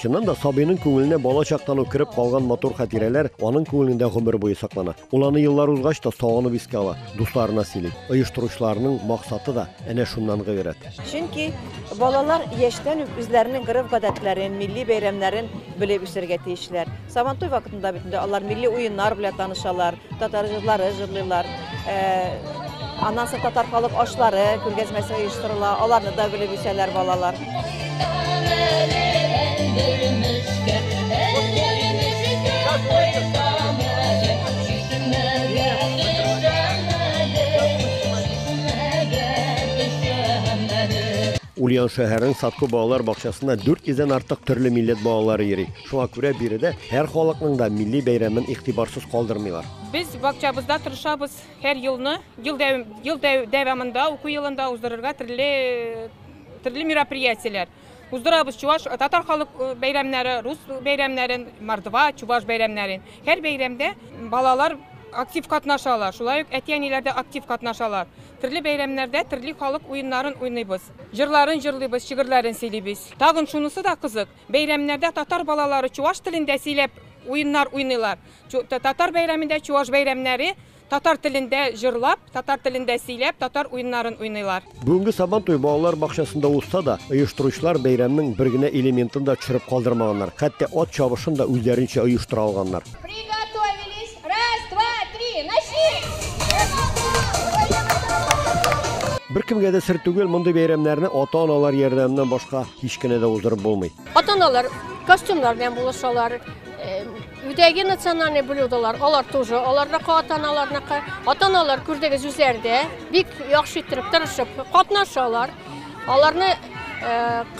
Чыннан да, сабыйның күңеленә бала чактан ук кереп калган матур хатирәләр аның күңелендә гомер буе саклана. Ул аны еллар узгач та сагынып искә ала, дусларына сөйли. Оештыручыларның максаты да әнә шуннан гыйбарәт. Чөнки балалар яшьтән үк үзләренең гореф-гадәтләрен, милли бәйрәмнәрен белеп үсәргә тиешләр. Сабантуй вакытында бит инде алар милли уеннар белән танышалар, татар җырлары җырлыйлар. Аннан соң татар халык ашлары күргәзмәсе оештырыла, аларны да белеп үсәләр балалар. Ульян шәһәренең Садко балалар бакчасында 400 дән артык төрле милләт балалары йөри. Шуңа күрә биредә һәр халыкның да милли бәйрәмен игътибарсыз калдырмыйлар. Без бакчабызда тырышабыз һәр елны, ел ел дәвамында, уку елында уздырырга төрле төрле мероприятиеләр. Уздырабыз чуваш, татар халык бәйрәмнәре, рус бәйрәмнәрен, мордва, чуваш бәйрәмнәрен. Һәр бәйрәмдә балалар актив катнашалар, шулай ук әти-әниләр дә актив катнашалар. Төрле бәйрәмнәрдә төрле халык уеннарын уйныйбыз. Җырларын җырлыйбыз, шигырьләрен сөйлибез. Тагын шунысы да кызык, бәйрәмнәрдә татар балалары чуваш телендә сөйләп уеннар уйныйлар. Татар бәйрәмендә чуваш бәйрәмнәре татар телендә җырлап, татар телендә сөйләп, татар уеннарын уйныйлар. Бүгенге Сабантуй балалар бакчасында узса да, оештыручылар бәйрәмнең бер генә элементын да төшереп калдырмаганнар. Хәтта ат чабышын да үзләренчә оештыра алганнар. Приготовились. Раз, два, три, начали! Беркемгә дә сер түгел, мондый бәйрәмнәрне ата-аналар ярдәменнән башка һич кенә дә уздырып булмый. Ата-аналар костюмнар белән булышалар. Өйдәге национальный блюдолар, алар тоже аларныкы, ата-аналарныкы. Ата-аналар күрдегез үзләре дә бик яхшы иттереп, тырышып катнашалар. Аларны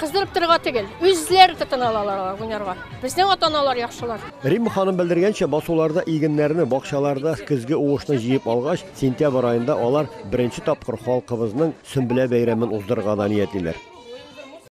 кыздырып торырга түгел, үзләре тотына алалар алар уйнарга. Безнең ата-аналар яхшылар. Римма ханым белдергәнчә, басуларда игеннәрне, бакчаларда көзге уңышны җыеп алгач, сентябрь аенда алар беренче тапкыр халкыбызның Сөмбелә бәйрәмен уздырырга да ниятлиләр.